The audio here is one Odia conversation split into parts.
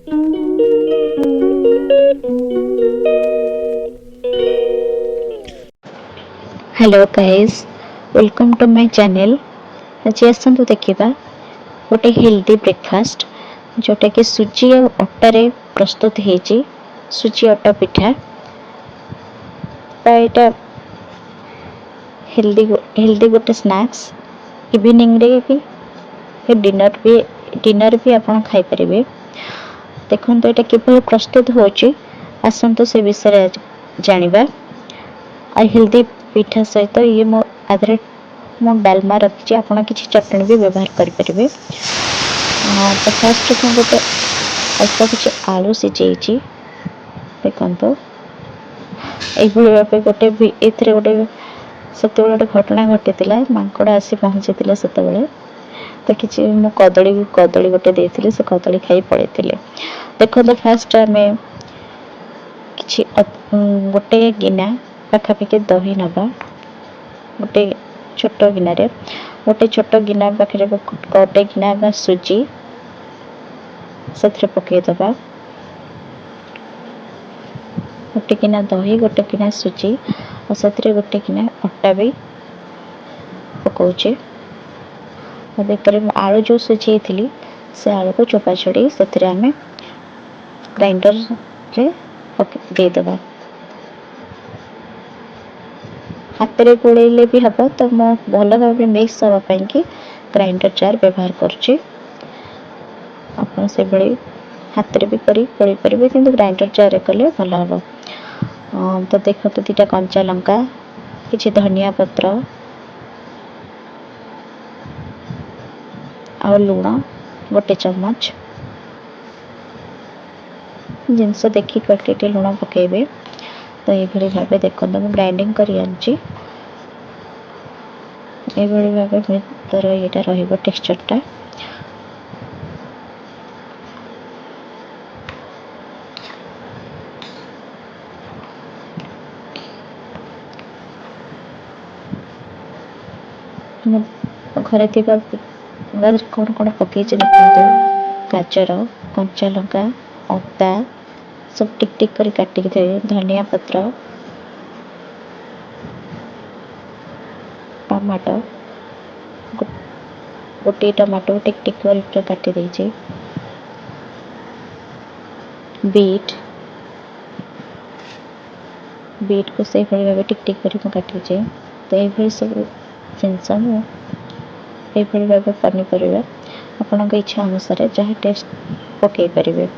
Hello guys, welcome to my channel. ଆଜି ଆସନ୍ତୁ ଦେଖିବା ଗୋଟେ ହେଲ୍ଦି ବ୍ରେକଫାଷ୍ଟ, ଯେଉଁଟାକି ସୁଜି ଆଉ ଅଟାରେ ପ୍ରସ୍ତୁତ ହେଇଛି, ସୁଜି ଅଟା ପିଠା। ତ ଏଇଟା ହେଲ୍ଦି ଗୋଟେ ସ୍ନାକ୍ସ। ଇଭିନିଂରେ ବି, ଡିନର୍ ବି ଆପଣ ଖାଇପାରିବେ। ଦେଖନ୍ତୁ, ଏଇଟା କିଭଳି ପ୍ରସ୍ତୁତ ହେଉଛି, ଆସନ୍ତୁ ସେ ବିଷୟରେ ଜାଣିବା। ଆଉ ହେଲ୍ଦି ପିଠା ସହିତ ଇଏ ମୋ ଆଧିରେ ମୁଁ ଡାଲମା ରଖିଛି। ଆପଣ କିଛି ଚଟଣି ବି ବ୍ୟବହାର କରିପାରିବେ। ତ ଫାର୍ଷ୍ଟ ମୁଁ ଗୋଟେ ଅଳ୍ପ କିଛି ଆଳୁ ସିଝେଇଛି। ଦେଖନ୍ତୁ, ଏଇଭଳି ଭାବେ ଗୋଟେ ବି ଏଥିରେ ଗୋଟେ ସେତେବେଳେ ଗୋଟେ ଘଟଣା ଘଟିଥିଲା। ମାଙ୍କଡ଼ ଆସି ପହଞ୍ଚିଥିଲେ ସେତେବେଳେ। ତ କିଛି ମୁଁ କଦଳୀ ଗୋଟେ ଦେଇଥିଲି, ସେ କଦଳୀ ଖାଇ ପଳେଇଥିଲେ। ଦେଖନ୍ତୁ, ଫାର୍ଷ୍ଟ ଆମେ କିଛି ଗୋଟେ ଗିନା ପାଖାପାଖି ଦହି ନେବା। ଗୋଟେ ଛୋଟ ଗିନାରେ, ଗୋଟେ ଛୋଟ ଗିନା ପାଖରେ ଗୋଟେ ଗିନା ବା ସୁଜି ସେଥିରେ ପକାଇଦେବା। ଗୋଟେ ଗିନା ଦହି, ଗୋଟେ ଗିନା ସୁଜି ଆଉ ସେଥିରେ ଗୋଟେ ଗିନା ଅଟା ବି ପକାଉଛି। ତାପରେ ମୁଁ ଆଳୁ ଯେଉଁ ସିଝେଇଥିଲି, ସେ ଆଳୁକୁ ଚୋପା ଛଡ଼େଇ ସେଥିରେ ଆମେ ଗ୍ରାଇଣ୍ଡରରେ ଦେଇଦେବା। ହାତରେ ଗୋଳେଇଲେ ବି ହେବ। ତ ମୁଁ ଭଲ ଭାବରେ ମିକ୍ସ ହେବା ପାଇଁକି ଗ୍ରାଇଣ୍ଡର ଜାର୍ ବ୍ୟବହାର କରୁଛି। ଆପଣ ସେଭଳି ହାତରେ ବି କରି ଗୋଳେଇ ପାରିବେ, କିନ୍ତୁ ଗ୍ରାଇଣ୍ଡର ଜାର୍ରେ କଲେ ଭଲ ହେବ। ତ ଦେଖନ୍ତୁ, ଦୁଇଟା କଞ୍ଚା ଲଙ୍କା, କିଛି ଧନିଆ ପତ୍ର ଆଉ ଲୁଣ ଗୋଟେ ଚାମଚ, ଜିନିଷ ଦେଖି କ୍ୱାଣ୍ଟିଟି ଲୁଣ ପକାଇବେ। ତ ଏଇଭଳି ଭାବେ ଦେଖନ୍ତୁ, ମୁଁ ଗ୍ରାଇଣ୍ଡିଙ୍ଗ କରି ଆଣିଛି। ଏଇଭଳି ଭାବେ ତାର ଇଏଟା ରହିବ, ଟେକ୍ସଚରଟା। ମୁଁ ଘରେ ଥିବା କ'ଣ କ'ଣ ପକେଇଛି ଦେଖନ୍ତୁ। ଗାଜର, କଞ୍ଚା ଲଙ୍କା, ଅଦା ସବୁ ଟିକ୍ ଟିକ୍ କରି କାଟିକି ଥୋଇ, ଧନିଆ ପତ୍ର, ଟମାଟୋ, ଗୋଟିଏ ଟମାଟୋ ଟିକ୍ ଟିକ୍ କରି ପୁରା କାଟି ଦେଇଛି, ବିଟ୍, ବିଟ୍କୁ ସେଇଭଳି ଭାବେ ଟିକ୍ ଟିକ୍ କରି ମୁଁ କାଟିଛି। ତ ଏଇଭଳି ସବୁ ଜିନିଷ ମୁଁ ଏଇଭଳି ଭାବେ ପନିପରିବା ଆପଣଙ୍କ ଇଚ୍ଛା ଅନୁସାରେ ଯାହା ଟେଷ୍ଟ ପକାଇ ପାରିବେ।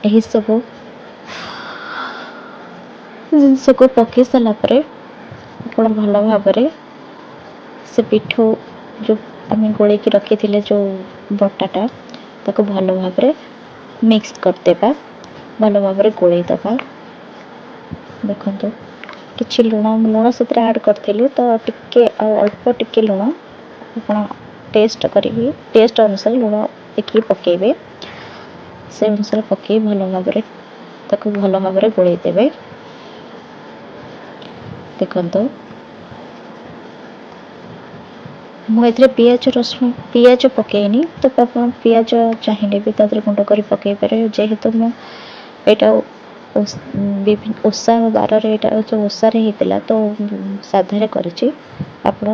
ଏହିସବୁ ଜିନିଷକୁ ପକାଇ ସାରିଲା ପରେ ଆପଣ ଭଲ ଭାବରେ ସେ ପିଠଉ ଯେଉଁ ଆମେ ଗୋଳେଇକି ରଖିଥିଲେ, ଯେଉଁ ବଟାଟା, ତାକୁ ଭଲ ଭାବରେ ମିକ୍ସ କରିଦେବା, ଭଲ ଭାବରେ ଗୋଳେଇ ଦେବା। ଦେଖନ୍ତୁ, କିଛି ଲୁଣ ଲୁଣ ସେଥିରେ ଆଡ଼୍ କରିଥିଲି, ତ ଟିକେ ଆଉ ଅଳ୍ପ ଟିକେ ଲୁଣ ଆପଣ ଟେଷ୍ଟ କରିକି, ଟେଷ୍ଟ ଅନୁସାରେ ଲୁଣ ଦେଖିକି ପକାଇବେ। ସେ ଅନୁସାରେ ପକାଇ ଭଲ ଭାବରେ ତାକୁ ଭଲ ଭାବରେ ଗୋଳେଇ ଦେବେ। ଦେଖନ୍ତୁ, ମୁଁ ଏଥିରେ ପିଆଜ, ରସୁଣ, ପିଆଜ ପକାଇନି। ତ ଆପଣ ପିଆଜ ଚାହିଁଲେ ବି ତା ଦେହରେ ଗୁଣ୍ଡ କରି ପକାଇ ପାରିବେ। ଯେହେତୁ ମୁଁ ଏଇଟା ଓଷା ବାରରେ, ଏଇଟା ଯେଉଁ ଓଷାରେ ହେଇଥିଲା, ତ ସାଧାରେ କରିଛି। ଆପଣ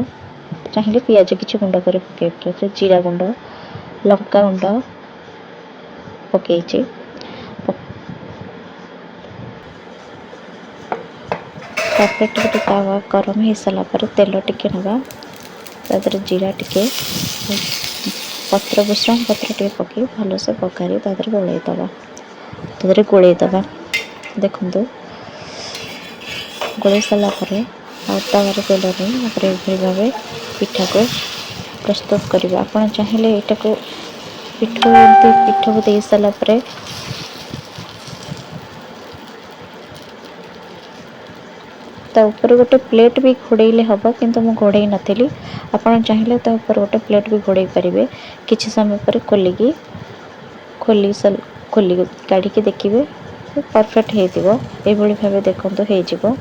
ଚାହିଁଲେ ପିଆଜ କିଛି ଗୁଣ୍ଡ କରି ପକାଇ ପାରିବେ। ଜିରା ଗୁଣ୍ଡ, ଲଙ୍କା ଗୁଣ୍ଡ ପକାଇଛି। ତାପରେ ଟିକେ ତାୱା ଗରମ ହେଇସାରିଲା ପରେ ତେଲ ଟିକେ ନେବା। ତା ଦେହରେ ଜିରା ଟିକେ, ପତ୍ର, ଭୃସଙ୍ଗ ପତ୍ର ଟିକେ ପକାଇ ଭଲସେ ପକାଇ ତା ଦେହରେ ଗୋଳେଇ ଦେବା, ତା ଦେହରେ ଗୋଳେଇ ଦେବା। ଦେଖନ୍ତୁ, ଗୋଳେଇ ସାରିଲା ପରେ ଆଉ ତାୱାରେ ତେଲ ନେଇ ତାପରେ ଏଭଳି ଭାବେ ପିଠାକୁ ପ୍ରସ୍ତୁତ କରିବା। ଆପଣ ଚାହିଁଲେ ଏଇଟାକୁ ପିଠଉ ଏମିତି ପିଠାକୁ ଦେଇ ସାରିଲା ପରେ ତା ଉପରେ ଗୋଟେ ପ୍ଲେଟ୍ ବି ଘୋଡ଼େଇଲେ ହେବ, କିନ୍ତୁ ମୁଁ ଘୋଡ଼େଇ ନଥିଲି। ଆପଣ ଚାହିଁଲେ ତା ଉପରେ ଗୋଟେ ପ୍ଲେଟ୍ ବି ଘୋଡ଼େଇ ପାରିବେ। କିଛି ସମୟ ପରେ ଖୋଲିକି ଖୋଲି ଖୋଲି କାଢ଼ିକି ଦେଖିବେ, ପରଫେକ୍ଟ ହେଇଥିବ। ଏଇଭଳି ଭାବେ ଦେଖନ୍ତୁ, ହେଇଯିବ।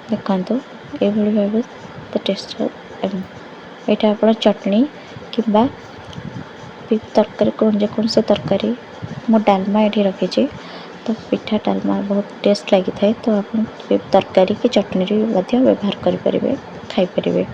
ଦେଖନ୍ତୁ, ଏଇଭଳି ଭାବେ ଟେଷ୍ଟ। ଏଇଟା ଆପଣ ଚଟଣି କିମ୍ବା ତରକାରୀ, ଯେକୌଣସି ତରକାରୀ, ମୁଁ ଡାଲମା ଏଠି ରଖିଛି, ତ ପିଠା ଡାଲମା ବହୁତ ଟେଷ୍ଟ ଲାଗିଥାଏ। ତ ଆପଣ ତରକାରୀ କି ଚଟଣିରେ ମଧ୍ୟ ବ୍ୟବହାର କରିପାରିବେ, ଖାଇପାରିବେ।